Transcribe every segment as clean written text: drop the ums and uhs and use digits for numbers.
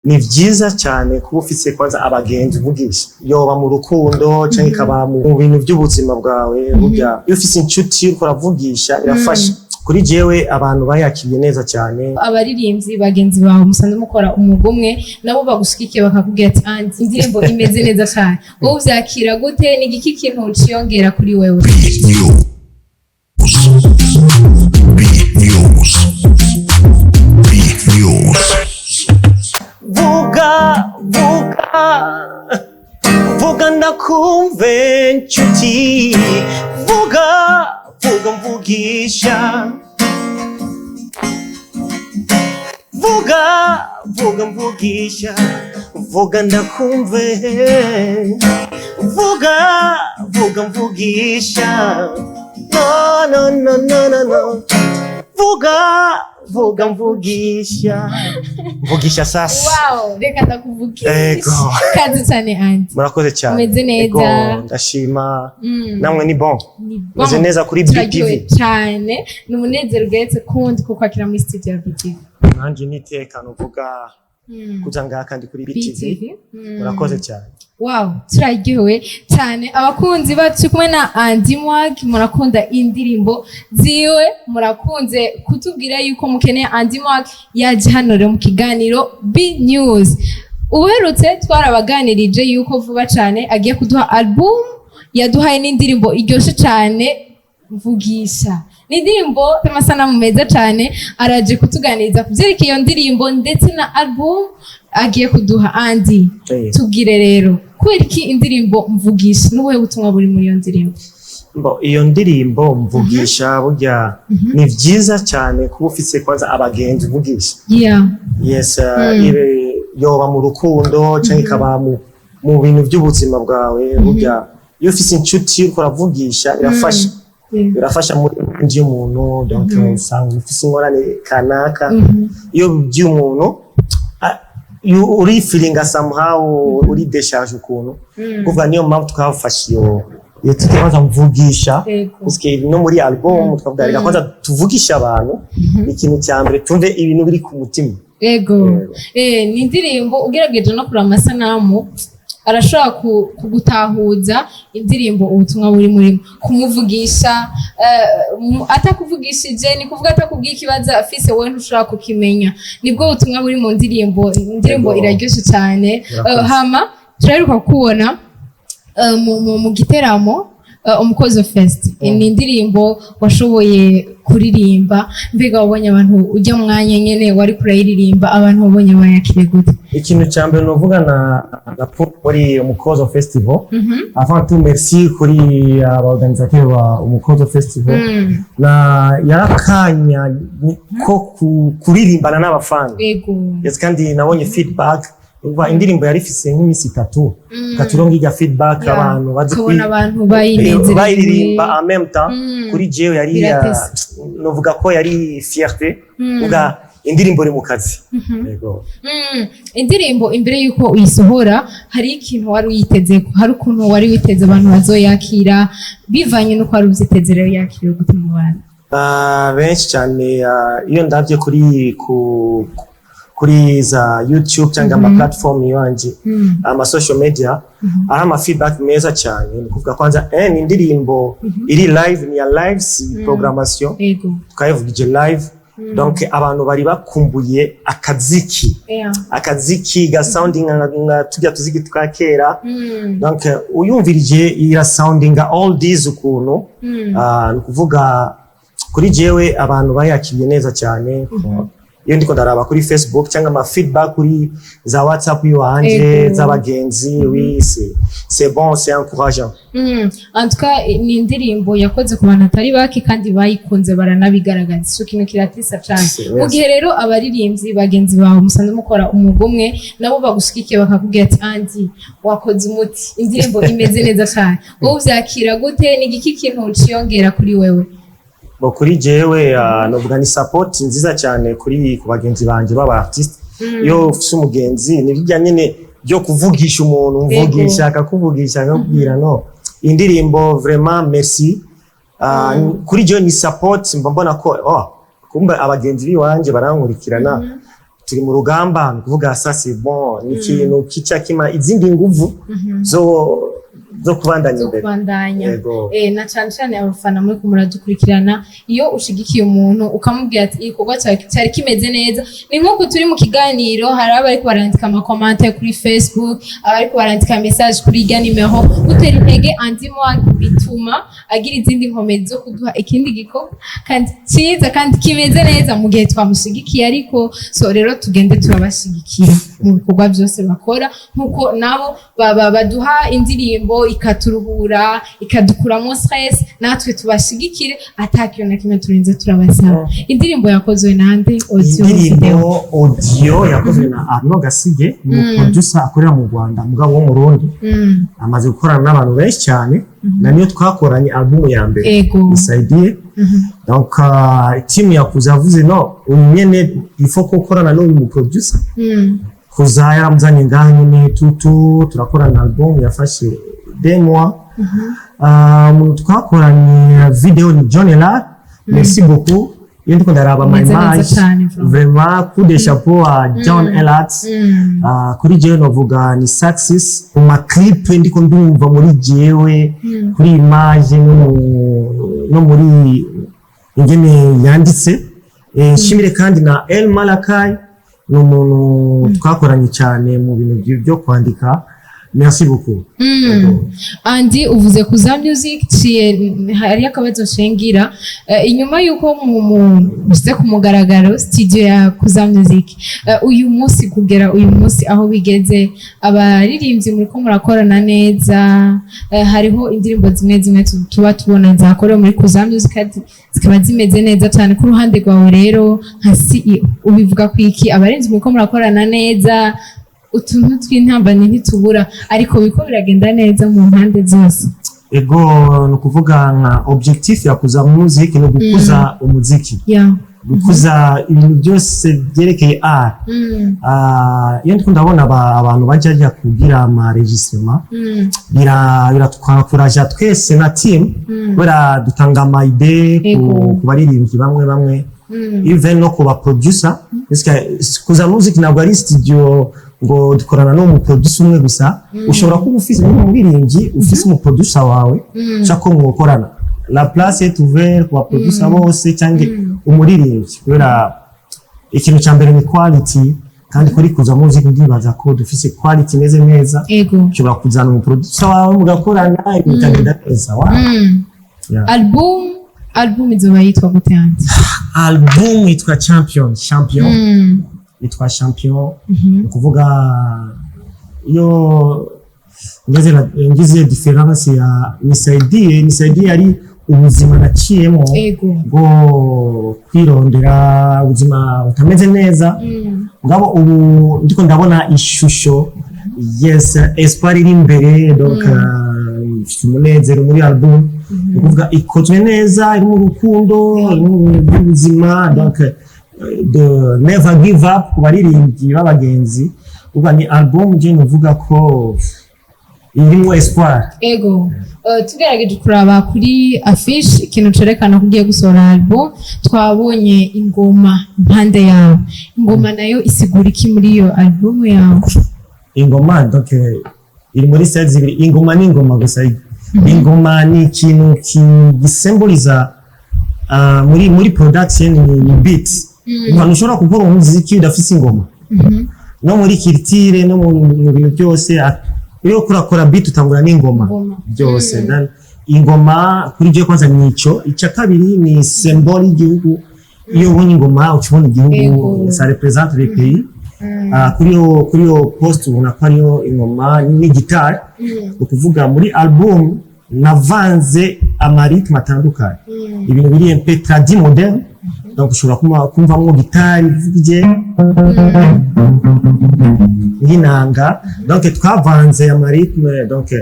Ni vyiza cyane kuba ufise kwanza abagenzi uvugisha, yoba mu rukundo canke ikaba mu bintu by'ubuzima bwawe. Burya iyo ufise inshuti uriko uravugisha irafasha. Kuri jewe abantu bayakiriye neza cyane. Abaririmbyi bagenzi bawe musanzwe mukora umwuga umwe nabo bagushigikiye, bakakubwira ati: "Andy, indirimbo imeze neza cyane." Wowe uvyakira gute? Ni igiki kintu ciyongera kuri wewe? News. B News. B News. Vuga, vuga, vuga ndakumve nshuti, vuga, vuga mvugisha, vuga, vuga mvugisha, vuga ndakumve, vuga, vuga mvugisha, no, no, no, no, no, no, vuga, vuga mvugisha, mvugisha sasa. Wow, reka ndakuvugisha. Ego. Kazi cyane, Andy. Murakoze cyane. Umeze neza? Ego, ndashima. Namwe ni bon? Ni bon. Meze neza kuri Turaryohewe BTV. cyane, ni umunezero ugeretse kundi ko kwakira muri studio ya BTV. Nanjye nitekano uvuga kuza ngaha kandi kuri BTV. BTV. Murakoze cyane. Wow, turaryohewe cyane. Abakunzi bacu, kumwe na Andy Mwag, murakunda indirimbo ziwe, murakunze kutubwira yuko mukeneye Andy Mwag. Yaje hano rero mu kiganiro B News. Uherutse twarabaganirije yuko vuba cyane agiye kuduha album, yaduhaye n'indirimbo iryoshye cyane, Mvugisha. Ni indirimbo y'amasanamu meza cyane. Araje kutuganiriza ku byerekeye iyo ndirimbo ndetse na album agiye kuduha. Andy, tubwire rero, kubera iki indirimbo Mvugisha? N'ubuhe butumwa buri muri iyo ndirimbo? Bo, iyo ndirimbo Mvugisha, burya ni vyiza cyane kuba ufise kwanza abagenzi uvugisha. Yes, yoba mu rukundo canke ikaba mu bintu by'ubuzima bwawe. Burya iyo ufise inshuti uriko uravugisha irafasha. Birafasha muri nji y'umuntu. Donc usanga ufise ingorane kanaka, iyo ubwiye umuntu uri feelinga somehow uri décharge ukuntu. Kuvuga niyo mpamvu twafashe iyo titre kwanza Mvugisha, parce que no muri album twavuga reka kwanza tuvugisha abantu, ikintu cya mbere tumve ibintu biri ku mutima. Ego. Yego. Ni indirimbo ugerageje no kureba amasanamu arashobora kugutahuza indirimbo, ubutumwa buri murimo kumuvugisha. Atakuvugishije, ni kuvuga atakubwiye ikibazo afise, wowe ntushobora kukimenya. Nibwo butumwa buri mu ndirimbo. Indirimbo iraryoshye cyane. Murakoze. Hama turaheruka kubona mu giteramo Umukozo Fest, ni indirimbo washoboye kuririmba. Mbega wabonye abantu ujya mwanya nyene wari kurayiririmba, abantu wabonye bayakire gute? Ikintu cya mbere novuga na muri Umukozo Festival, avant tout merci kuri abaorganisateur ba Umukozo Festival, na yarakanya ko kuririmbana n'abafana. Yes, kandi nabonye feedback. Umva, indirimbo yari ifise nk'imisi 3, katuronga ijya feedback, abantu bazi kubona abantu bayinezerewe, bayiririmba en même temps. Kuri jewe yari Biratesa. Novuga ko yari fierté, uvuga indirimbo iri mu kazi. Yego. Indirimbo imbere y'uko uyisohora hari ikintu wari uyiteze, hari ukuntu wari witeze abantu bazoyakira. Bivanye n'uko wari ubyiteze rero, yakiriwe gute mu bantu? Ah, benshi cyane, iyo ndabye kuri za YouTube cyangwa ama platform yanje, ama social media, ari ama feedback meza cyane. Ni kuvuga kwanza ni indirimbo iri live, ni ya live, si programmation. Twayivugije live, donc abantu bari bakumbuye akaziki, akaziki ga sounding nka tujya tuziki twa kera. Donc uyumvirije ira soundinga all these ukuntu. Ah, ni ukuvuga kuri jewe abantu bayakiriye neza cyane. Iyo ndiko ndaraba kuri Facebook cyangwa ama feedback kuri za WhatsApp iwanje z'abagenzi, oui, c'est bon, c'est encourageant. En tout cas ni indirimbo yakoze ku bantu atari bake kandi bayikunze, baranabigaragaza. Ico kintu kiratisa cane. Mu gihe rero abaririmbyi bagenzi bawe musanzwe mukora umwuga umwe nabo bagushigikiye, bakakubwira ati: "Andy, wakoze umuti, indirimbo imeze neza cyane." Wowe uvyakira gute? Ni igiki kintu ciyongera kuri wewe? Bo, kuri jewe novuga ni support nziza cyane kuri ku bagenzi banje b'aba artiste. Iyo ufise umugenzi, ni bijya nyene byo kuvugisha umuntu, mvugisha, akakuvugisha, akakubwira: "No, indirimbo vraiment merci." Kuri jewe ni support, mba mbona ko oh, kumbe abagenzi biwanje barankurikirana. Turi mu rugamba, ni ukuvuga ça c'est bon, ni ikintu kica kima izindi nguvu zo kubandanya zo imbere. Kubandanya. Yego. Na cyane cyane abafana muri muradukurikirana, iyo ushigikiye umuntu ukamubwira ati igikorwa cyawe cyari kimeze neza, ni nk'uko turi mu kiganiro, hari abariko barandika ama commentaires kuri Facebook, abariko barandika message kuri irya nimero, gutera intege Andy Mwag bituma agira izindi nkomezi zo kuduha ikindi gikorwa kandi cyiza kandi kimeze neza mu gihe twamushigikiye. Ariko so rero tugende turabashigikira mu bikorwa byose bakora, nk'uko nabo baduha indirimbo ikaturuhura, ikadukuramo stress, natwe tubashigikire ata kintu na kimwe turinze turabasaba. Indirimbo yakozwe nande, audio, video? Indirimbo audio yakozwe na Arnaud Gasige, ni producer akorera mu Rwanda mugabo wo mu Burundi. Amaze gukorana n'abantu benshi cyane, na niyo twakoranye album ya mbere Nisaidiye. Donc team yakuze yavuze no uyu nyene il faut ko ukorana n'uyu mu producer. Kuza yaramuzanye ngaha nyene tutu turakorana album yafashe 2 mois. Umuntu twakoranye video ni John Elar, merci beaucoup. Iyo ndiko ndaraba ama Meze neza image, cane, vraiment. Vraiment coup de chapeau à John Elat. Kuri jewe novuga ni success mu ma clip ndiko ndumva muri jewe, kuri image no muri ingene yanditse. Nshimire kandi na El Malakai, ni umuntu twakoranye cyane mu bintu byo kwandika. Merci beaucoup. Andy, uvuze Kuza Music, ciye hari akabazo nshengira. Inyuma yuko mushyize ku mugaragaro studio ya Kuza Music, uyu munsi kugera uyu munsi aho bigeze, abaririmbyi muriko murakorana neza? Hariho indirimbo zimwe zimwe tuba tubona zakorewe muri Kuza Music kandi zikaba zimeze neza cyane. Ku ruhande rwawe rero nka CEO, ubivuga ku iki? Abaririmbyi muriko murakorana neza? Utuntu tw'intambamyi ntitubura, ariko biriko biragenda neza mu mpande zose? Ego, ni ukuvuga nka objectif ya Kuza Music ni ugukuza umuziki, gukuza ibintu byose byerekeye art. Ah, iyo ndiko ndabona abantu bajya kugira ama enregistrement, biratwakuraja twese na team, kubera dutanga ama idées ku baririmbyi bamwe bamwe, even no ku ba producer. Parce que Kuza Music ntabwo ari studio ngo dukorana n'umu producer umwe gusa. Ushobora kuba ufise umuririmbyi, ufise umu producer wawe ushaka ko mwokorana, la place est ouverte ku ba producer bose cyangwa umuririmbyi, kubera ikintu cya mbere ni quality, kandi kuri Kuza Music ndibaza ko dufise quality imeze neza. Ushobora kuzana umu producer wawe mugakorana, ibintu bikagenda neza. Wow. Yeah. Album izoba yitwa gute, Andy? Album yitwa Champion, Champion. Yitwa Champion. Ni ukuvuga iyo ngize différence ya Nisaidie, Nisaidie ari ubuzima naciyemo bwo kwirondera, ubuzima butameze neza. Ngabo ubu ndiko ndabona ishusho, yes, espoir iri imbere. Donc mfite umunezero muri album, ni ukuvuga ikozwe neza, irimo urukundo, irimo ibintu by'ubuzima, donc the never give up ku baririmbyi b'abagenzi. Uvuga ni album je novuga ko irimo espoir. Ego. Tugerageje kuraba kuri affiche, ikintu cerekana ko ugiye gusohora album, twabonye ingoma impande yawe. Ingoma nayo isigura iki muri iyo album yawe? Ingoma, donc iri muri side zibiri. Ingoma ni ingoma gusa. Ingoma ni ikintu gisimboliza muri production ni beat. Umuntu ushobora gukora umuziki udafise ingoma, no muri culture, no mu bintu byose, iyo uriko urakora beat utangura n'ingoma. Ingoma. Byose. Then ingoma kuri byo kwanza nico. Icya kabiri ni symbole y'igihugu. Iyo ubonye ingoma uca ubona igihugu. Ça représente le pays. Ah, kuri iyo post ubona ko ariyo ingoma n'igitari. Ni ukuvuga muri album navanze ama rythme atandukanye, ibintu biri un peu tradi moderne. Donc ushobora kumvamwo gitari ivugije nk'inanga. Donc twavanze ama rythme. Donc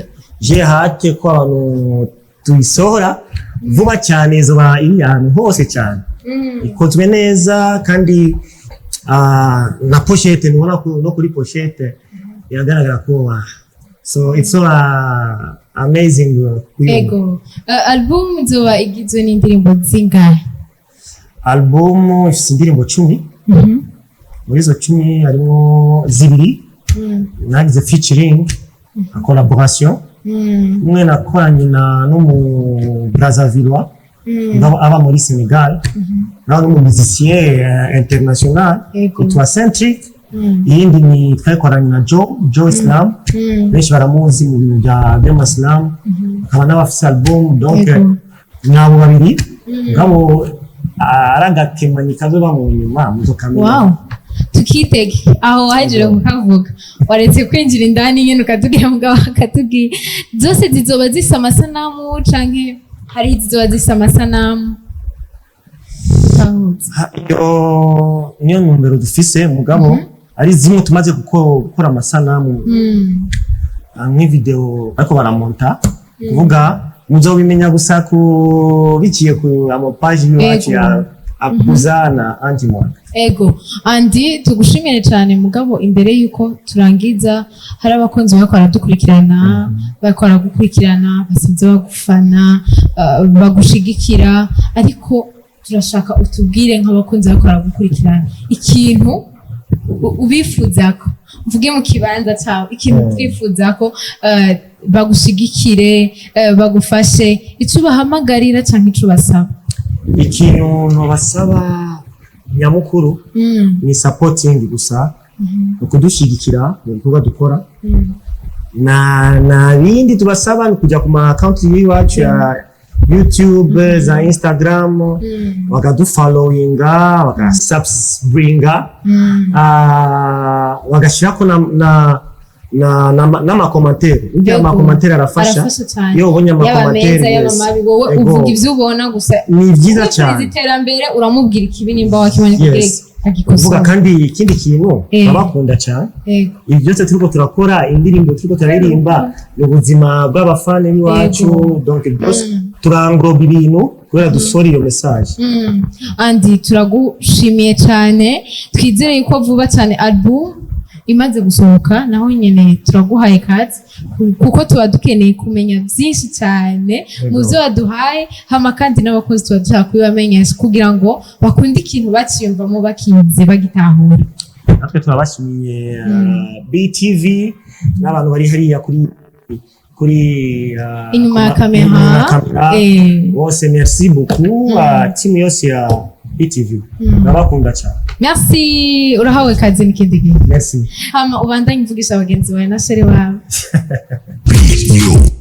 j'ai hâte ko abantu tuyisohora vuba cyane, izoba iri ahantu hose cyane, ikozwe neza kandi na pochette nubona no kuri pochette iragaragara ko so it's so amazing kuyumva. Ego. Album izoba igizwe n'indirimbo zingahe? Album ifite indirimbo 10. Muri izo 10 harimo zibiri nagize featuring, na collaboration. Umwe nakoranye na n'umu Brazzavillois ngabo aba muri Senegal, nawe n'umu musicien international yitwa Centric. Iyindi ni twakoranye na Joe Islam, benshi baramuzi mu bintu by'amaslam, akaba n'abafise album. Donc nabo babiri ngabo aragakemanyi kazoba mu nyuma muzokamenya. Wow, tukitege. Aho wahejeje kukavuga, waretse kwinjira indani nyine ukatubwira, mugabo akatubwira zose zizoba zifise amasanamu canke hari izizoba zifise amasanamu? Utahuza. Iyo niyo ntumbero dufise, mugabo ari zimwe tumaze gukora amasanamu, nk'ivideo ariko baramonta, kuvuga muzobimenya gusa ku biciye ku amapaji y'iwacu ya Akuza na Andy Mwag. Ego Andy, tugushimire cyane. Mugabo imbere yuko turangiza, hari abakunzi bariko baradukurikirana, bariko baragukurikirana, basanze bagufana, bagushigikira, ariko turashaka utubwire nk'abakunzi bariko baragukurikirana ikintu ubifuzako, mvuge mu kibanza cyawe, ikintu twifuzako bagushigikire, bagufashe, ico ubahamagarira canke ico ubasaba. Ikintu ntobasaba nyamukuru ni supporting gusa, ni ukudushyigikira mu bikorwa dukora. Na bindi tubasaba ni kujya ku ma account y'iwacu ya YouTube, za Instagram, bakadufollowinga, bagasubscribinga, bagashyirako n'amakomantere. Burya amakomantere arafasha. Arafasha cyane. Iyo ubonye yaba amakomantere, meza, yaba mabi, wowe uvuga ivyo ubona gusa. Ni byiza Umwifuriza cyane. iterambere, uramubwira ikibi nimba wakibonye kugira Kuvuga agikosora. kandi ikindi kintu, turabakunda cyane. Ibi byose turiko turakora, indirimbo turiko turaririmba, ni ubuzima bw'abafani b'iwacu. Donc byose turangloba ibintu kubera dusora iyo message. Andy, turagushimiye cyane. Twizere yuko vuba cyane album imaze gusohoka, naho nyene turaguhaye kazi, kuko tuba dukeneye kumenya byinshi cyane mu byo waduhaye. Hama kandi n'abakozi tuba dushaka kubibamenyesha kugira ngo bakunde ikintu bakiyumvamo, bakize, bagitahura. Natwe turabashimiye, BTV n'abantu bari hariya kuri inyuma ya kamera. Inyuma ya kamera. Bose, merci beaucoup, team yose ya BTV, ndabakunda cyane. Merci, urahawe kazi n'ikindi gihe. Merci. Hama ubandanye uvugisha bagenzi bawe na chéri wawe. News.